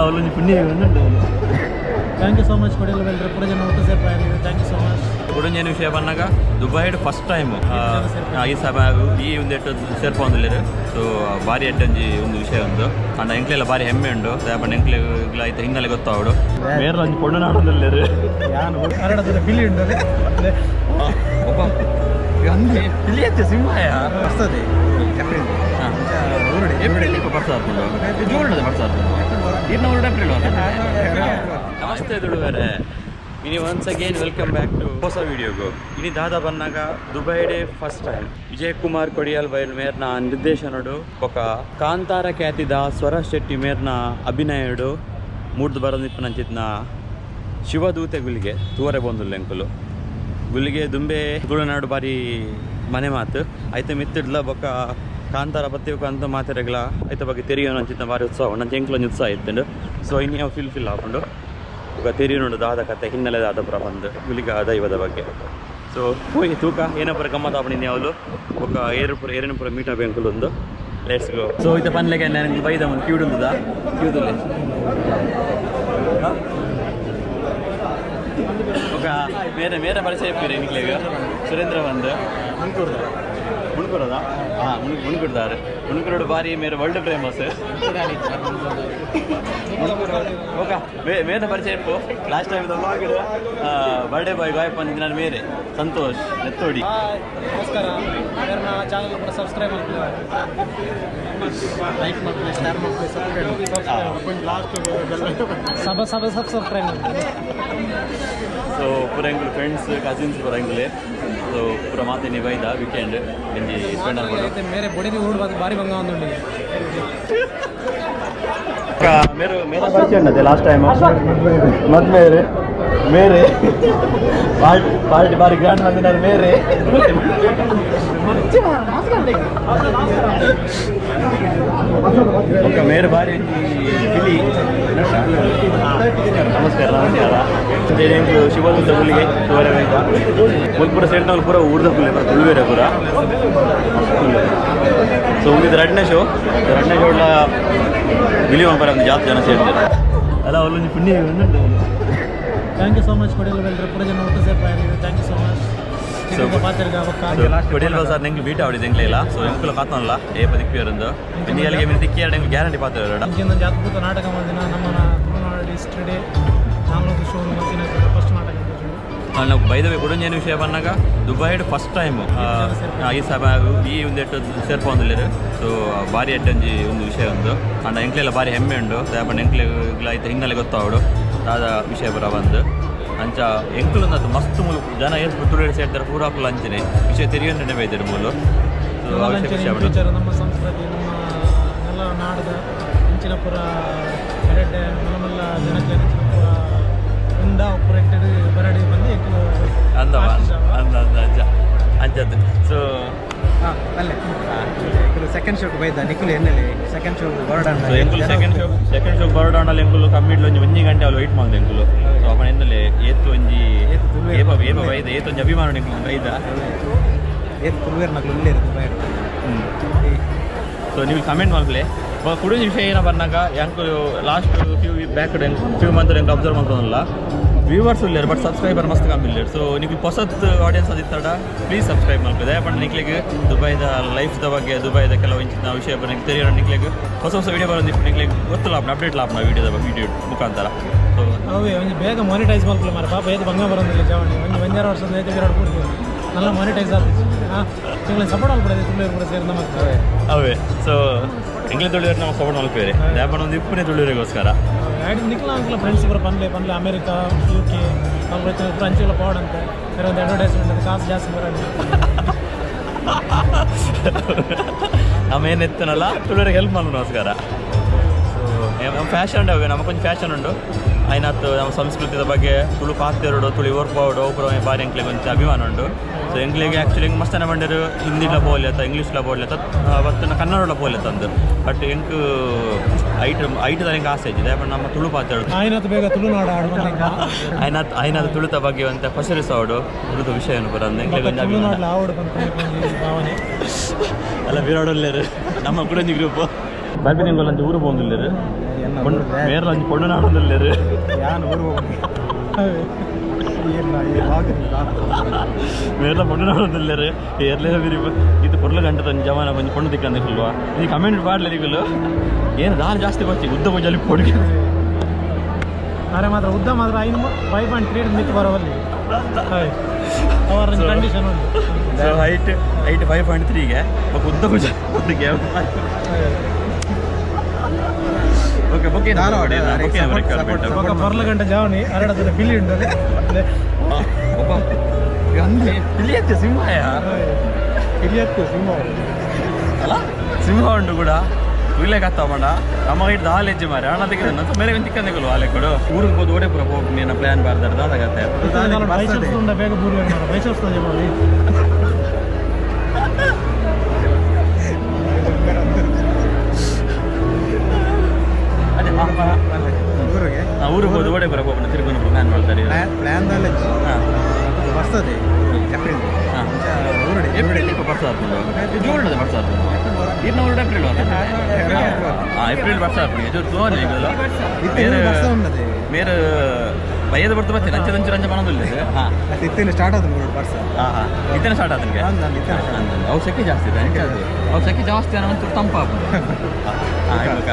ಅವಳೊಂದು ಪುಣ್ಯ ಉಂಡು. Thank you so much Kodial ಬೆಲ್ರೆ ಪೂರ ಜನ ಒಟ್ಟು ಸೇರ್ಪಾಯರು. Thank you so much. ಕುಡೊಂಜೇನು ವಿಷಯ ಬನ್ನಗ ದುಬೈಡ್ ಫಸ್ಟ್ ಟೈಮ್ ಈ ಸಭ ಈ ಒಂದೆಟ್ಟು ಸೇರ್ಪೊಂದುಲ್ಲೆರ್. ಸೊ ಬಾರಿ ಎಡ್ಡೊಂಜಿ ಒಂದು ವಿಷಯ ಉಂದು. ಅಂಡ ಎಂಕ್ಲೆಲ ಬಾರಿ ಹೆಮ್ಮೆ ಉಂಡು. ದಾಯೆ ಎಂಕ್ಲೆಗ್ಲ ಐತ ಹಿನ್ನೆಲೆ ಗೊತ್ತಾವಡು. ಮೇರ್ಲ ಒಂಜಿ ಪೊಣ್ಣು ನಾಡೊಂದುಲ್ಲೆರ್. ಕನ್ನಡದ ಬಿಲ್ಲಿ ಉಂಡು. ಪಿಲಿ ಅತ್ತೆ ಸಿಂಹಯ. ಬರ್ತದೆ ಏಪ್ರಿಲ್ ಊರುಡೆ. ಏಪ್ರಿಲ್ ಬರ್ಸ ಆಪುಂಡು, ಜೂನ್ ಬರ್ಸ ಆಪುಂಡು. ಇನ್ನು ಊರುಡು ಏಪ್ರಿಲ್. ನಮಸ್ತೆ ತುಳುವರೆ, ಇನಿ once again welcome back to ಹೊಸ ವಿಡಿಯೋಗು. ಇನಿ ದಾದ ಬನ್ನಾಗ ದುಬೈಡೆ ಫಸ್ಟ್ ಟೈಮ್ ವಿಜಯ್ ಕುಮಾರ್ ಕೊಡಿಯಾಲ್ ಬೈಲ್ ಮೇರ್ನ ನಿರ್ದೇಶನಡು ಬೊಕ ಕಾಂತಾರ ಖ್ಯಾತಿದ ಸ್ವರ ಶೆಟ್ಟಿ ಮೇರ್ನ ಅಭಿನಯಡು ಮೂಡ್ದು ಬರದಿಪ್ಪನಂಚಿತ್ನ ಶಿವದೂತೆ ಗುಲಿಗೆ ತೂವರೆ ಬಂದುಲ್ಲ. ಎಂಕುಲು ಗುಲಿಗೆ ದುಂಬೆ ತುಳುನಾಡು ಬಾರಿ ಮನೆ ಮಾತು ಐತ ಮಿತ್ತಿಡ್ಲ ಬೊಕ ಕಾಂತಾರ ಬತ್ತಿಬೇಕು ಅಂತ ಮಾತೆರೆಗ್ಲ ಐತ ಬಗ್ಗೆ ತೆರಿಯೋಣ ಅಂಚಿತ್ನ ಬಾರಿ ಉತ್ಸಾಹ ಉಂಡು. ಅಂಚ ಎಂಕ್ಲೊಂಜಿ ಉತ್ಸಾಹ ಇತ್ತುಂಡು. ಸೊ ಇನಿ ಅವು ಫಿಲ್ ಫಿಲ್ ಆಪುಂಡು. ಬೊಕ ತೆರಿಯೋನುಂಡು ದಾದ ಕತೆ ಹಿನ್ನೆಲೆ ದಾದ ಪುರ ಬಂದು ಗುಲಿಗ ದೈವದ ಬಗ್ಗೆ. ಸೊ ಹೋಗಿ ತೂಕ ಏನಪುರ ಗಮ್ಮತ್ ಆಪುಂಡು ಇನಿ ಅವಲು. ಬೊಕ ಏರು ಪುರ ಏರಿನ ಪುರ ಮೀಟ್ ಆಪ ಒಂದು. Let's go. So ಇತ್ತ ಪನ್ಲೆಗೆ ನನಗೆ ಬೈದ ಒಂದು ಕ್ಯೂಡುಂದುದ ಕ್ಯೂದುಲ್ಲೆ. ఒక ಮೇರೆ ಮೇರೆ ಪರಿಚಯ ಇಪ್ಪೀರಿ ನಿಕ್ಲೆಗ್. ಸುರೇಂದ್ರ ಬಂದು ಮುಣುಕುರದ ಹಾಂ ಮುಣುಕುಡ್ದಾರೆ. ಮುಣುಕುರೋಡು ಬಾರಿ ಮೇರೆ ವರ್ಲ್ಡ್ ಫೇಮಸ್. ఒక ಮೇರೆ ಪರಿಚಯ ಇಪ್ಪು. ಲಾಸ್ಟ್ ಟೈಮ್ ಬರ್ಡೇ ಬಾಯ್ ಗಾಯ್ ಬಂದಿದ್ದು ನಾನು ಮೇರೆ ಸಂತೋಷ್ ನೆತ್ತೋಡಿ. ನಮಸ್ಕಾರ. ಮೇರ್ನ ಚಾನಲ್ ಕೂಡ ಸಬ್ಸ್ಕ್ರೈಬ್ ಮಾಡ್ತೀವಿ, ಲೈಕ್ ಮಾಡ್ಕೊಳ್ಳಿ, ಶೇರ್ ಮಾಡ್ಕೊಳ್ಳಿ, ಸಬ್ಸ್ಕ್ರೈಬ್ ಲಾಸ್ಟ್ ಸಬ ಸಬ ಸಬ್ ಸಬ್ಸ್ಕ್ರೈಬ್ ಮಾಡ್ತೀವಿ. ಸೊ ಪೂರ ಎಂಕುಲು ಫ್ರೆಂಡ್ಸ್ ಕಸಿನ್ಸ್ ಪೂರ ಎಂಕುಲೆ. ಸೊ ಪೂರ ಮಾತೆ ಬೈದ ವೀಕೆಂಡ್ ಒಂಜಿ ಸ್ಪೆಂಡ್ ಆಪುಂಡು. ಮೇರೆ ಬೊಡಿದಿ ಊರು ಬಾರಿ ಬಂಗ ಒಂದುಂಡು. ಮೇರು ಮೇರೆ ಪರಿಚಯ ಉಂಡತೆ ಲಾಸ್ಟ್ ಟೈಮ್ ಮದ್ಮೇರೆ ಮೇರೆ ಪಾರ್ಟಿ ಪಾರ್ಟಿ ಬಾರಿ ಗ್ರ್ಯಾಂಡ್ ಬಂದಿದ್ದಾರೆ ಮೇರೆ. ಓಕೆ ಮೇರೆ ಬಾರಿ ಪಿಲಿ. ನಮಸ್ಕಾರ ನಮಸ್ಕಾರ. ಎಂಕು ಶಿವದೂತ ಹುಲಿಗೆ ತೋರೆ ಬೈದ. ಮುಲ್ಪುರ ಸೇರಿದವ್ರು ಪೂರ ಊರ್ದ ಪುಲೆ ಪೂರ ತುಳುವೇರೆ ಪೂರ. ಸೊ ಉಂದಿದ್ದು ರಡ್ನೇ ಶೋ. ರಡ್ನೇ ಶೋಡ್ಲ ಬಿಲಿ ಪರ ಒಂದು ಜಾಸ್ತಿ ಜನ ಸೇರ್ತಾರೆ ಅಲ್ಲ ಅವಳೊಂದು ಪುಣ್ಯ ಉಂಡು. Thank you so much Kodial ಬೆಲ್ರೆ ಪೂರ ಜನ ಒಟ್ಟು ಸೇರ್ಪಾಯರು. Thank you so much. ಪಾತಿರ್ಗ ಬೊಕ್ಕ ಕೊಡಿಯಲ್ ಸರ್ ನಿಂಗೆ ಬೀಟ ಆಡಿದ್ದು ಎಂಕ್ಲೆ. ಸೊ ಎಂಕುಲ ಕಾತನಲ್ಲ ಏಪ ದಿಕ್ಕಿಯರಂದು ಬೆನ್ನಿಗಳಿಗೆ ಮಿನಿ ದಿಕ್ಕಿಯರ ಎಂಕ್ ಗ್ಯಾರಂಟಿ ಪಾತ್ರ. ಇಂಚಿನ ಅದ್ಭುತ ನಾಟಕ ಮಂದಿನ ನಮ್ಮ ತುಳುನಾಡು ಹಿಸ್ಟ್ರಿ ಡೇ ನಾಲ್ಕು ಶೋ ಮಂದಿನ ಫಸ್ಟ್ ನಾಟಕ ಅಂತ. ನಾವು ಬೈದವೇ ಕುಡೊಂಜೇನು ವಿಷಯ ಬನ್ನಾಗ ದುಬೈಡ್ ಫಸ್ಟ್ ಟೈಮ್ ಈ ಸಭ ಈ ಒಂದೆಟ್ಟು ಸೇರ್ಪೊಂದುಲ್ಲೆರ್. ಸೊ ಬಾರಿ ಎಡ್ಡೊಂಜಿ ಒಂದು ವಿಷಯ ಉಂದು. ಅಂಡ ಎಂಕ್ಲೆಲ ಬಾರಿ ಹೆಮ್ಮೆ ಉಂಡು. ದಾಯೆ ಎಂಕ್ಲೆಗ್ಲ ಐತ ಹಿನ್ನೆಲೆ ಗೊತ್ತಾವಡು ದಾದ ವಿಷಯ ಪೂರ ಬಂದು. ಅಂಚ ಎಂಕುಲು ಮಸ್ತ್ ಮೂಲು ಜನ ಏತ್ ತುಳುವೆಡ್ ಸೇರ್ತಾರೆ ಪೂರ ಅಕುಲು ಅಂಚನೆ ವಿಷಯ ತೆರಿಯೊಂದು ಬೈದೆರ್ ಮೂಲು. ಸೊ ಆ ವಿಷಯ ಖುಷಿ ಆಪುಂಡು. ಫ್ಯೂಚರ್ ನಮ್ಮ ಸಂಸ್ಕೃತಿ ನಮ್ಮ ನೆಲ ನಾಡದ ಇಂಚಿನ ಪೂರ ಎಡೆಡ್ಡೆ ಮಲ್ಲ ಮಲ್ಲ ಜನಕ್ಲೆ ಇಂಚಿನ ಪೂರ ಉಂಡ ಪೂರ ಎಟ್ಟೆಡ್ ಬರಡಿ ಬಂದು ಎಂಕುಲು. ಅಂದವ ಅಂದ ಅಂದ ಅಂಚ ಅಂಚದ್ದು. ಸೊ ಹಾಂ ಅಲ್ಲೇ ನಿಖಿಲ್ ಸೆಕೆಂಡ್ ಶೋಕ್ ಬೈದ. ನಿಖಿಲ್ ಎನ್ನೆಲೆ ಸೆಕೆಂಡ್ ಶೋ ಬರೋಡ. ಸೊ ಎಂಕುಲು ಸೆಕೆಂಡ್ ಶೋ ಬರೋಡಾಂಡಲ ಎಂಕುಲು ಕಮ್ಮಿಡ್ಲ ಒಂಜಿ ಒಂಜಿ ಗಂಟೆ ಅವ್ಲು ವೆಯ್ಟ್ ಮಾಡ್ದೆ ಎಂಕುಲು. ಸೊ ಅವನ ಎನ್ನಲೆ ಏತು ಒಂಜಿ ಏತ್ ತುಳುವೆರ್ ಏಪ ಏಪ ಬೈದ ಏತು ಒಂಜಿ ಅಭಿಮಾನ ಎಂಕುಲು ಬೈದ. ಏತ್ ತುಳುವೇರ್ ನಕಲು ಉಲ್ಲೇರು ದುಬೈಡ್. ಸೊ ನೀವು ಕಮೆಂಟ್ ಮಲ್ಪಲೆ. ಕುಡೊಂಜಿ ವಿಷಯ ಏನ ಬನ್ನಾಗ ಎಂಕುಲು last few week back few month ಎಂಕ್ ಅಬ್ಸರ್ವ್ ಮಲ್ತೊಂದುಲ್ಲ, ವ್ಯೂವರ್ಸ್ ಉಲ್ಲೇರು ಬಟ್ ಸಬ್ಸ್ಕ್ರೈಬರ್ ಮಸ್ತ್ ಕಮ್ಮಿ ಉಲ್ಲೇರು. ಸೊ ನಿಕ್ಲು ಪೊಸತ್ ಆಡಿಯನ್ಸ್ ಅದಿತ್ತಡ ಪ್ಲೀಸ್ ಸಬ್ಸ್ಕ್ರೈಬ್ ಮಲ್ಪೆ. ದಯಪಂಡ ನಿಕ್ಲೆಗ್ ದುಬೈದ ಲೈಫ್ದ ಬಗ್ಗೆ ದುಬೈದ ಕೆಲವು ಇಂಚಿನ ವಿಷಯ ನಿಕ್ಲು ತೆರಿಯೋಣ. ನಿಕ್ಲೆಗ್ ಹೊಸ ಹೊಸ ವಿಡಿಯೋ ಬರೋದು ನಿಕ್ಲೆಗ್ ಗೊತ್ತಲ್ಲ ಅಪ್ಡೇಟ್ ಲಾಭ ವಿಡಿಯೋದ ವಿಡಿಯೋ ಮುಖಾಂತರ. ಸೊ ಅವೇ ಒಂಜಿ ಬೇಗ ಮಾನಿಟೈಸ್ ಮಲ್ಪಲೆ ಮಾರ. ಪಾಪ ಏತ್ ಬಂಗ ಬರೋದಿಲ್ಲ ಜವಣಿ. ಒಂಜಿ ಒಂಜಾರು ವರ್ಷದ ಏತ್ ಬಿರಾಡ್ ಪೂರ್ತಿ നല്ല ಮಾನಿಟೈಸ್ ಆಗ್ತದೆ. ಹಾಂ ತಿಂಗಳ ಸಪೋರ್ಟ್ ಮಲ್ಪಡೆ ತುಳುವೆರ್ ಪೂರ ಸೇರಿ ನಮಕ್. ಅವೇ ಸೊ ಎಂಕ್ಲೆ ತುಳುವೆರ್ ನಮ್ಮ ಸಪೋರ್ಟ್ ಮಲ್ಪೇರೆ. ದಯಪಂಡ ಒಂದು ಇಪ್ಪನೇ ತುಳುವರಿಗೋಸ್ಕರ. ಆ್ಯಡ್ ನಿಕ್ಲ ಅಂಕಲ ಫ್ರೆಂಡ್ಸ್ ಪೂರ ಪನ್ಲೆ ಪನ್ಲೆ ಅಮೇರಿಕಾ ಯುಕೆ ಅವ್ರ ಪೂರ ಅಂಚೆಲ್ಲ ಪೋಡಂತೆ. ಬೇರೆ ಒಂದು ಅಡ್ವರ್ಟೈಸ್ಮೆಂಟ್ ಕಾಸು ಜಾಸ್ತಿ ಬರೋಣ. ನಮ್ಮ ಏನು ಎತ್ತನಲ್ಲ ತುಳುವರಿಗೆ ಹೆಲ್ಪ್ ಮಾಡೋಣ. ಸೊ ನಮ್ಮ ಫ್ಯಾಷನ್ ಉಂಟು ಅವೆ ನಮ್ಮ ಕೊಂಚ ಫ್ಯಾಷನ್ ಉಂಟು. ಆಯ್ನಾತ್ ನಮ್ಮ ಸಂಸ್ಕೃತಿದ ಬಗ್ಗೆ ತುಳು ಪಾತೆರಡು ತುಳು ಓರ್ಪಾವಡು ಪೂರ ಬಾರಿ ಎಂಕ್ಲೆಗ್ ಒಂಚ ಅಭಿಮಾನ ಉಂಟು. ಸೊ ಎಂಕ್ಲೆಗ್ ಆ್ಯಕ್ಚುಲಿ ಎಂಕ್ ಮಸ್ತ್ ಜನ ಪಂಡೆರ್ ಹಿಂದಿಲ ಪೋಲೆ ಅಥವಾ ಇಂಗ್ಲೀಷ್ಲ ಪೋಲೆ ಅಥವಾ ಬತ್ತನ ಕನ್ನಡಲ ಪೋಲೆ ತಂದು. ಬಟ್ ಎಂಕ್ ಐಟ್ ಐಟ್ ಎಂಕ್ ಆಸೆ ಇಜ್ಜಿ. ದಾಯೆ ಪಂಡ ನಮ್ಮ ತುಳು ಪಾತೆರಡು ಆಯ್ನತ್ ಬೇಗ ತುಳುನಾಡು ಆಡು. ಆಯ್ನಾತ್ ಆಯ್ನಾತ್ ತುಳುತ ಬಗ್ಗೆ ಒಂತೆ ಪಸರಿಸಾವಡು ತುಳುತ ವಿಷಯನು ಪೂರ ಅಂದ್ ಎಂಕ್ಲೆಗ್ ಒಂಜಿ ಅಭಿಮಾನ. ತುಳುನಾಡ್ಲ ಆವಡು ಪನ್ಪುನ ಒಂಜಿ ಭಾವನೆ. ಅಲ್ಲ ಬಿರಾಡೊಲ್ಲೇರು ನಮ್ಮ ಕುಡಂಜಿ ಗ್ರೂಪ್ ಬರ್ಪಿ ತಿಂಗಳಂತ ಊರು ಪೋಂದುಲ್ಲೇರು. ಮೇರ್ಲ ಒಂಜಿ ಪೊಣ್ಣು ನಾಡೊಂದುಲ್ಲೆರ್ ಯಾನ್ ಊರು ಮೇರ್ಲ ಪೊಣ್ಣು ನಾಡೊಂದುಲ್ಲೆರ್ ಏರ್ಲೇ ಬಿರಿ ಇದು ಪೊರ್ಲು ಗಂಟದ ಒಂಜಿ ಜಮಾನ ಒಂಜಿ ಪೊಣ್ಣು ತಿಕ್ಕಂದು ಇಲ್ವಾ ಈ ಕಮೆಂಟ್ ಪಾಡ್ಲೆ ನಿಕುಲು ಏನು ದಾಲ್ ಜಾಸ್ತಿ ಬರ್ತಿ ಉದ್ದ ಪೂಜಲ್ಲಿ ಪೊಡುಗೆ ಅರೆ ಮಾತ್ರ ಉದ್ದ ಮಾತ್ರ 5.3 ಮಿತ್ ಬರೋವಲ್ಲಿ ಅವರ ಕಂಡೀಷನ್ ಉಂಟು. ಸೊ ಹೈಟ್ ಹೈಟ್ 5.3ಗೆ ಉದ್ದ ಪೂಜೆ ಪೊಡುಗೆ. ಓಕೆ ಬೊಕ್ಕೆ ಬೊಕ್ಕ ಪೊರ್ಲ ಗಂಟೆ ಜಾವನಿ ಅರಡದ ಬಿಲ್ಲಿ ಉಂಟು. ಪಿಲಿ ಅತ್ತೆ ಸಿಂಹಯ ಪಿಲಿ ಸಿಂಹ ಅಲ್ಲ ಸಿಂಹ ಉಂಡು ಕೂಡ ಉಲ್ಲೆ ಕತ್ತ ಮಾಡ ನಮ್ಮ ಇಟ್ಟು ದಾಲ್ ಹೆಜ್ಜೆ ಮಾರಿ ಹಣ ತೆಗೆದ ಮೇರೆ ಒಂದು ತಿಕ್ಕಂದಿಗಳು ಆಲೆ ಕೊಡು ಊರಿಗೆ ಹೋದ ಓಡೆ ಪೂರ ಹೋಗಿ ನೀನು ಪ್ಲಾನ್ ಬಾರ್ದಾರ ದಾದಾಗತ್ತೆ. ಬೈಸೆಪ್ಸ್ ಉಂಡ ಬೇಗ ಬೂರು ಬೈಸೆಪ್ಸ್ ಮಾಡಿ. ಅದೇ ಊರಿಗೆ ಊರಿಗೆ ಹೋದ ಓಡೆ ಪೂರ ಹೋಗೋಣ ತಿರುಗುನ ಪ್ಲಾನ್ ಮಾಡ್ತಾರೆ. ಪ್ಲಾನ್ ದಾಲ್ ಬರ್ತದೆ ಏಪ್ರಿಲ್ ಊರುಡೆ ಏಪ್ರಿಲ್ ಬರ್ತಾ ಜೂನ್ ಬರ್ತಾ ಇನ್ನು ಊರು ಏಪ್ರಿಲ್ ಹಾಂ ಏಪ್ರಿಲ್ ಬರ್ತಾ ಜೂನ್ ತೋನೆ ಉಂಡದೆ ಮೇರೆ ಬಯ್ಯದ ಬರ್ತು ಬರ್ತೀನಿ ಅಂಚೆ ಅಂಚೆ ರಂಜೆ ಮಾಡೋದಿಲ್ಲ. ಹಾಂ ಇತ್ತೇನೆ ಸ್ಟಾರ್ಟ್ ಆದ ಊರು ಬರ್ಸ. ಹಾಂ ಹಾಂ ಇತ್ತೇನೆ ಸ್ಟಾರ್ಟ್ ಆದ ನಿಮಗೆ ಅವು ಸೆಕೆ ಜಾಸ್ತಿ ಇದೆ ಅವು ಸೆಕೆ ಜಾಸ್ತಿ ಅನ್ನೋ ಒಂಚೂರು ತಂಪಾಗ್ತದೆ. ಹಾಂ ಇವಾಗ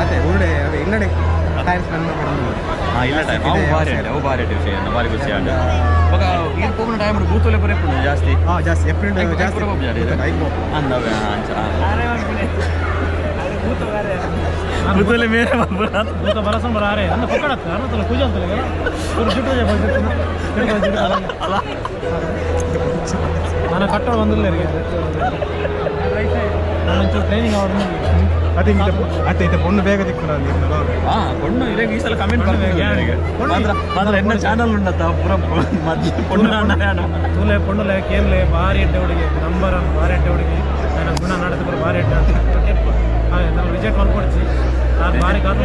ಅದೇ ಊರುಡೆ ಇಲ್ಲಡೆ ಟೈಮ್ ಸ್ಪೆಂಡ್ ಮಾಡೋದು. ಹಾಂ ಇಲ್ಲ ಟೈಮ್ ಅವು ಭಾರಿ ಅಡ್ಡೆ ಅವು ಭಾರಿ ಅಡ್ಡೆ ವಿಷಯ ಭಾರಿ ಖುಷಿ ಆಂಡ್ ಇವಾಗ ಈಗ ಹೋಗೋಣ ಟೈಮ್ ಬೂತೋಲೆ ಬರೀ ಜಾಸ್ತಿ. ಹಾಂ ಜಾಸ್ತಿ ಏಪ್ರಿಲ್ ಜಾಸ್ತಿ ಅಂದವೆ ಬೂತೋಲೆ ಮೇರೆ ಭೂತ ಬರಸಂಬರ ಆರೆ ಅಂದ ಪಕ್ಕಡತ್ತ ಅನ್ನ ಪೂಜೆ ಅಂತಲ್ಲ ಒಂದು ಜುಟ್ಟು ಅಲ್ಲ ನಾನು ಕಟ್ಟಡ ಬಂದಿಲ್ಲ ನಾನು ಒಂಚೂರು ಟ್ರೈನಿಂಗ್ ಅವ್ರು. ಅದೇ ಅತ್ತೆ ಇತ್ತೆ ಪೊಣ್ಣು ಬೇಗ ದಿಕ್ಕು ನಾನು. ಹಾಂ ಪೊಣ್ಣು ಇವಾಗ ಈ ಸಲ ಕಮೆಂಟ್ ಮಾತ್ರ ಮಾತ್ರ ಎನ್ನ ಚಾನಲ್ ಉಂಡತ್ತ ಪೂರ ಮೊದಲು ಪೊಣ್ಣು ನಾಡ ತೂಲೆ ಪೊಣ್ಣುಲೆ ಕೇರ್ಲೆ ಭಾರಿ ಎಡ್ಡೆ ಹುಡುಗಿ ನಂಬರ್ ಒನ್ ಭಾರಿ ಎಡ್ಡೆ ಹುಡುಗಿ ನನ್ನ ಗುಣ ನಾಡದ ಪೂರ ಭಾರಿ ಎಡ್ಡೆ ಹಾಂ ನಾನು ರಿಜೆಕ್ಟ್ ಮಾಡ್ಕೊಡ್ಸಿ ನಾನು ಭಾರಿ ಕಾತು.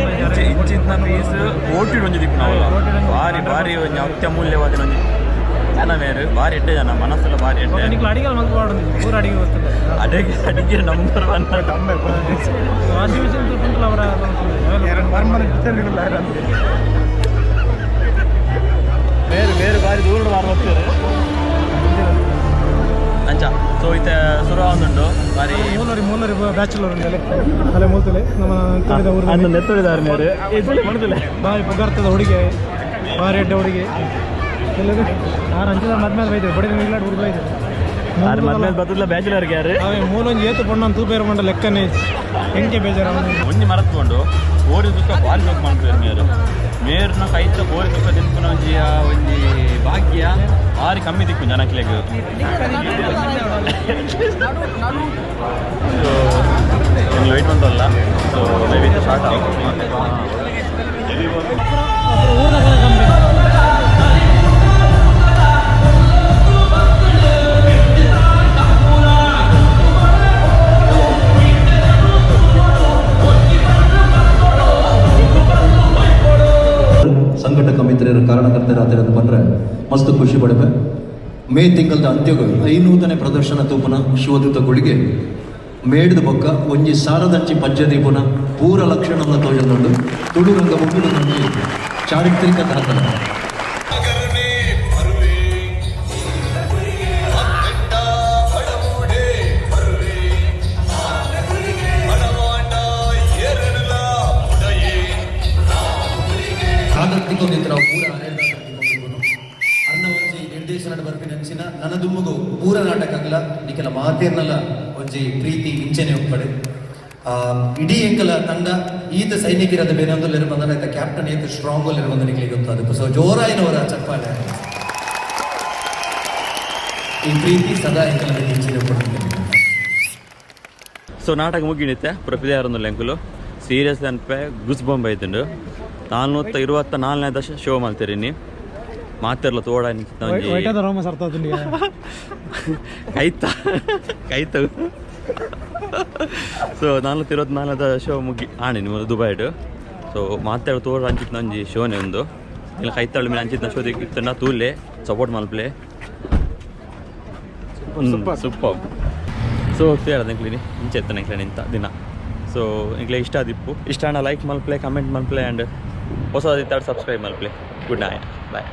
ಇಂಚಿನ ಪೀಸ್ ಕೋಟಿ ಒಂಜಿ ದಿಕ್ಕು ನಾವು ಭಾರಿ ಭಾರಿ ಒಂಜಿ ಅತ್ಯಮೂಲ್ಯವಾದ ಒಂಜಿ ಜನ ಮೇರು ಭಾರಿ ಎಡ್ಡೆ ಜನ ಮನಸ್ಸೆಲ್ಲ ಭಾರಿ ಎಡ್ಡೆ. ನಿಕ್ಲು ಅಡಿಗೆ ಮಲ್ತು ಮಾಡೋದು ಪೂರ ಅಡಿಗೆ ಗೊತ್ತಿಲ್ಲ. ಅಡಿಗೆ ಅಡಿಗೆ ನಂಬರ್ ಒನ್ ವಾಷಿಂಗ್ ಮಿಷಿನ್ ತುಪ್ಪುಂಟಲ್ಲ ಅವರ ಬೇರೆ ಬೇರೆ ಭಾರಿ ದೂರ ಮಾರು ಅಂಚ ಸೊ ಇತ್ತೆ ಸುರ ಒಂದುಂಟು ಭಾರಿ ಮೂಲರಿ ಮೂಲರಿ ಬ್ಯಾಚುಲರ್ ಉಂಟಲೆ ಅಲ್ಲೇ ಮೂಲ್ತಲೆ ನಮ್ಮ ತುಳಿದ ಊರು ನೆತ್ತೊಳಿದಾರೆ ಮೇರೆ ಭಾರಿ ಪುಗಾರ್ತದ ಹುಡುಗಿ ಭಾರಿ ಎಡ್ಡೆ ಹುಡುಗಿ ಎಲ್ಲರೂ ನಾನು ಅಂಚಿದ ಮದ್ಮೇಲೆ ಬೈದೆ ಬಡಿದ ಮಿಗ್ಲಾಡ್ ಹುಡುಗ ಬೈದೆ ಮದ್ಮೇಲೆ ಬತ್ತಲ್ಲ ಬ್ಯಾಚುಲರ್ಗೆ ಯಾರು ಅವೇ ಮೂಲೊಂಜಿ ಏತು ಪೊಣ್ಣು ತೂಪೇರು ಮಂಡ ಲೆಕ್ಕನೇ ಎಂಕೆ ಬೇಜಾರ ಒಂಜಿ ಮರತ್ಕೊಂಡು ಕೋರಿ ದುಃಖ ಭಾರಿ ಜೋಕ್ ಮಾಡ್ತಾರೆ ಮೇರು ಮೇರ್ನ ಕೈತ ಕೋರಿ ದುಃಖ ತಿನ್ಪುನ ಒಂಜಿ ಆ ಒಂಜಿ ಭಾಗ್ಯ ಭಾರಿ ಕಮ್ಮಿ ದಿಕ್ಕು ಜನಕ್ಲೆಗ್. ಸೊ ವೆಯ್ಟ್ ಮಂತಲ್ಲ ಸೊ ಮೇ ಬಿ ಸ್ಟಾರ್ಟ್ ಸಂಘಟಕ ಮಿತ್ರರ ಕಾರಣಕರ್ತರಾತಿರೋದು ಬಂದರೆ ಮಸ್ತ್ ಖುಷಿ ಪಡಪೆ. ಮೇ ತಿಂಗಳದ ಅಂತ್ಯಗಳು 500ನೇ ಪ್ರದರ್ಶನ ತೂಪುನ ಶಿವದೂತ ಗುಳಿಗೆ ಮೇಡ್ದ ಬೊಕ್ಕ ಒಂಜಿ ಸಾರದಂಚಿ ಪಜ್ಜದೀಪುನ ಪೂರ ಲಕ್ಷಣದ ತೋಜೊಂದುಂಡು ತುಳು ರಂಗ ಮುಗಿದು ಚಾರಿತ್ರಿಕ ದಾಖಲೆ. ನಾವು ಪೂರ ಅನ್ನ ಒಂಜಿ ನಿರ್ದೇಶನ ಬರ್ಪಿನ ಅಂಚಿನ ನನ್ನ ದುಮ್ಮಗು ಪೂರ ನಾಟಕ ಆಗಲ ನಿಕೆಲ ಮಾತೇರ್ನಲ ಒಂಜಿ ಪ್ರೀತಿ ಇಂಚೆನೆ ಒಪ್ಪಡೆ. ಇಡೀ ಎಂಕಲ ತಂಡ ಈತ ಸೈನಿಕರದ ಬೇನೊಂದು ಬಂದ ಕ್ಯಾಪ್ಟನ್ ಏತ ಸ್ಟ್ರಾಂಗ್ ಬಂದ ನಿಕ್ಲಿಗೆ ಗೊತ್ತಾದ. ಸೊ ಜೋರಾಯಿನವರ ಚಪ್ಪಾಳೆ ಈ ಪ್ರೀತಿ ಸದಾ ಎಂಕಲ ಇಂಚೆನೆ ಒಪ್ಪಡೆ. ಸೊ ನಾಟಕ ಮುಗಿಣಿತ್ತೆ ಪೂರ ಪಿದಾರೊಂದುಲ್ಲ ಎಂಕುಲು ಸೀರಿಯಸ್ ಅನ್ಪೆ ಗುಸ್ ಬೊಂಬ್ ಐತುಂಡು 424ನೇ ದಶ ಶೋ ಮಲ್ತೀರಿ ನೀ ಮಾತೆರ್ಲ ತೋಡ ಕೈತ ಕೈತ. ಸೊ 424ದ ಶೋ ಮುಗಿ ಆಣಿ ನಿಮ್ಮ ದುಬೈಡ್. ಸೊ ಮಾತೆರ್ ತೋಡ ಅಂಚಿತ್ ಒಂಜಿ ಶೋನೆ ಒಂದು ಇಲ್ಲ ಕೈತಾಳು ಮೇಲೆ ಅಂಚಿತ್ನ ಶೋ ಇತ್ತಂಡ ತೂಲೆ ಸಪೋರ್ಟ್ ಮಲ್ಪ್ಲೆ ಸೂಪರ್. ಸೊ ತೇರ ಎಂಕ್ಲಿನಿ ಇಂಚೆ ಎತ್ತನ ಎಂಕ್ಲೆ ನಿಂತ ದಿನ. ಸೊ ನಿಕ್ಲೆ ಇಷ್ಟ ಆದಿಪ್ಪು. ಇಷ್ಟ ಆಂಡ ಲೈಕ್ ಮಲ್ಪ್ಲೆ, ಕಮೆಂಟ್ ಮಲ್ಪ್ಲೆ ಆ್ಯಂಡ್ ಹೊಸ ಸಬ್ಸ್ಕ್ರೈಬ್ ಮಲ್ಪ್ಲೆ. Good night, bye.